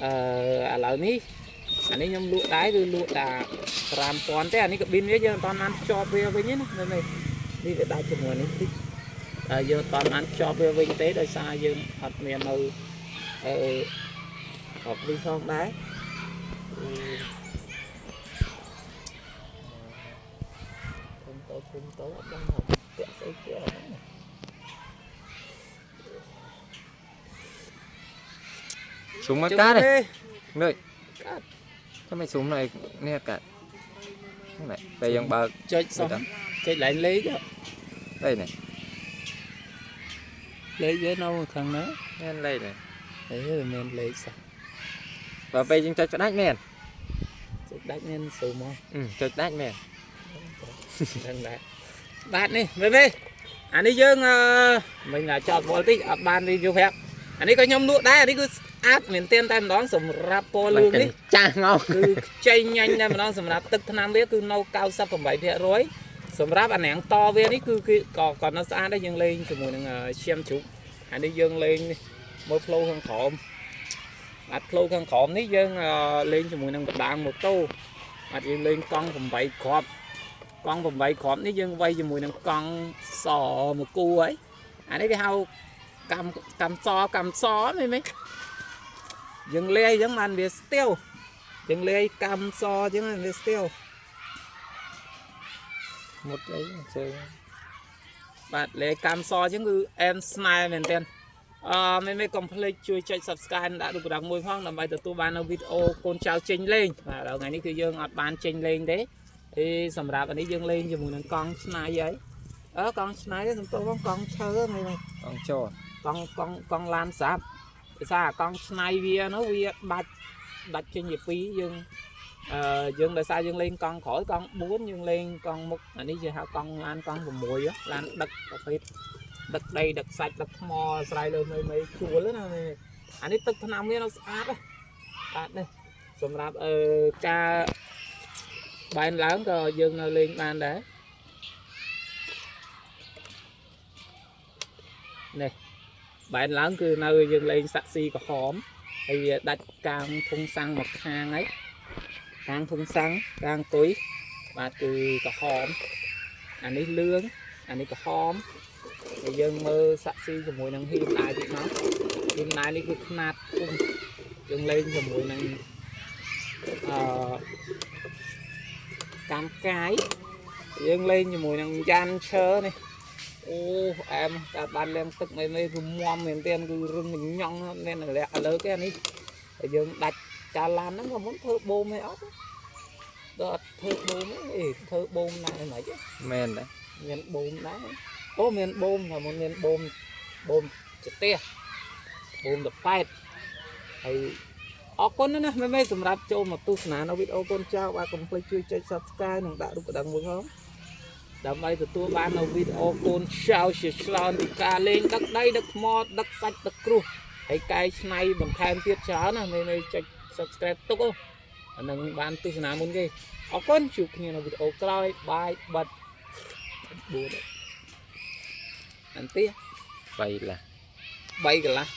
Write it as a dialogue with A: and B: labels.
A: ឥឡូវនេះអានេះខ្ញុំលក់ដែរគឺលក់តែ5000ទេអានេះកប៊ីនវាយើងអត់បានភ្ជាប់វាវិញទេណាមើលនេះនេះវាដាច់ជាមួយនេះតិចហើយយើងអត់បានភ្ជាប់វាវិញទេដោយសារយើងអត់មាននៅអឺអត់វិញផងដែរធំតូចធំតូចអត់ដឹងថាពាក់ស្អីគេអត់ហ្នឹង
B: ស៊ូមមកកាត់ទេលើ
A: កាត់
B: ចាំមិនស៊ូមនៅនេះកាត់ហ្នឹងពេលយើងបើក
A: ចុចសោះចុចឡើងលេខ
B: លេខនេះ
A: លេខវានៅខាងណា
B: មានលេខនេះ
A: អេមានលេខសោះ
B: បើពេលយើងចុចផ្ដាច់មែន
A: ចុចដាច់មានស៊ូមក
B: ចុចដាច់មែន
A: ហ្នឹងដែរបាទនេះមើលនេះអានេះយើងអឺមិញថាចតវល់តិចអត់បាន review ប្រាប់អានេះក៏ខ្ញុំលក់ដែរអានេះគឺស្អាតមែនទែនតែម្ដងសម្រាប់ពណ៌លឿងនេះ
B: ចាស់ងោ
A: គឺខ្ចីញ៉ាញ់តែម្ដងសម្រាប់ទឹកថ្នាំវាគឺនៅ98%សម្រាប់អានាំងតវានេះគឺគឺក៏ក៏នៅស្អាតដែរយើងលេងជាមួយនឹងឈាមជ្រូកអានេះយើងលេងនេះមើលផ្លូវខាងក្រោមបាទផ្លូវខាងក្រោមនេះយើងលេងជាមួយនឹងបណ្ដាងម៉ូតូបាទយើងលេងកង់8គ្រាប់កង់8គ្រាប់នេះយើងវាយជាមួយនឹងកង់សមួយគូហើយអានេះគេហៅកម្មកម្មសកម្មសមែនទេយើងលាយអញ្ចឹងបានវាស្ទាវយើងលាយកម្មសអញ្ចឹងវាស្ទាវ
B: មុតអីជើង
A: បាទលាយកម្មសអញ្ចឹងគឺអែមស្នេហ៍មែនទែនអឺមេមេកុំភ្លេចជួយចុច Subscribe ដាក់រូបរាងមួយផងដើម្បីទទួលបាននូវវីដេអូកូនចៅចេញលេងបាទដល់ថ្ងៃនេះគឺយើងអត់បានចេញលេងទេទេសម្រាប់អានេះយើងលេងជាមួយនឹងកង់ឆ្នៃហើយអឺកង់ឆ្នៃសំទោសផងកង់ឈើមេមេ
B: អង្គចូល
A: កង់កង់កង់ឡានស្រាប់ដោយសារអាកង់ឆ្នៃវានោះវាដាច់ដាច់ចេញជាពីរយើងអឺយើងដោយសារយើងលេងកង់ក្រោយកង់4យើងលេងកង់មុខអានេះគេហៅកង់ឡានកង់6ឡានដឹកប្រភេទដឹកដីដឹកសាច់ដឹកថ្មស្រ័យលើមេមេជួលណាមេអានេះទឹកថ្នាំវានៅស្អាតណាបាទនេះសម្រាប់អឺការបែនឡើងក៏យើងនៅលេងបានដែរនេះ បែនឡើងគឺនៅយើងលេងសាក់ស៊ីក្រហមហើយវាដាច់កាងធុងសាំងមកខាងហើយកាងធុងសាំងកាងគុយបាទគឺក្រហមអានេះលឿងអានេះក្រហមហើយយើងមើលសាក់ស៊ីជាមួយនឹងហ៊ីមដែរទៀតមកហ៊ីមដែរនេះគឺខ្នាតធំយើងលេងជាមួយនឹងអឺកម្មកាយយើងលេងជាមួយនឹងយ៉ាន់ឈើនេះ អូអែមតែបានលាងទឹកមេមេគឺមមមែនទែនគឺរឹងញ៉ង់មានលាក់លើគេអានេះហើយយើងដាច់កាលឡានហ្នឹងក៏មុនធ្វើបូមឯអត់ដល់អត់ធ្វើបូមទេអេធ្វើបូមដែរមិនហី
B: មែនដែរ
A: មានបូមដែរអូមានបូមតែមុនមានបូមបូមចទះបូមតប៉ែតហើយអរគុណណាស់មេមេសម្រាប់ចូលមកទស្សនានៅវីដេអូកូនចៅបាទកុំភ្លេចជួយចុច Subscribe និងដាក់រូបកណ្ដឹងមួយផង ដើម្បីទទួលបាននូវវីដេអូកូនចៅជាឆ្លងពីការលេងដឹកដីដឹកថ្មដឹកសាច់ដឹកគ្រោះហើយកែច្នៃបន្ថែមទៀតច្រើនណាស់មេមេចុច Subscribe ទុកអូអានឹងបានទស្សនាមុនគេអរគុណជួបគ្នានៅវីដេអូក្រោយបាយបាត់4អន្ទា
B: 3ឡា
A: 3កន្លះ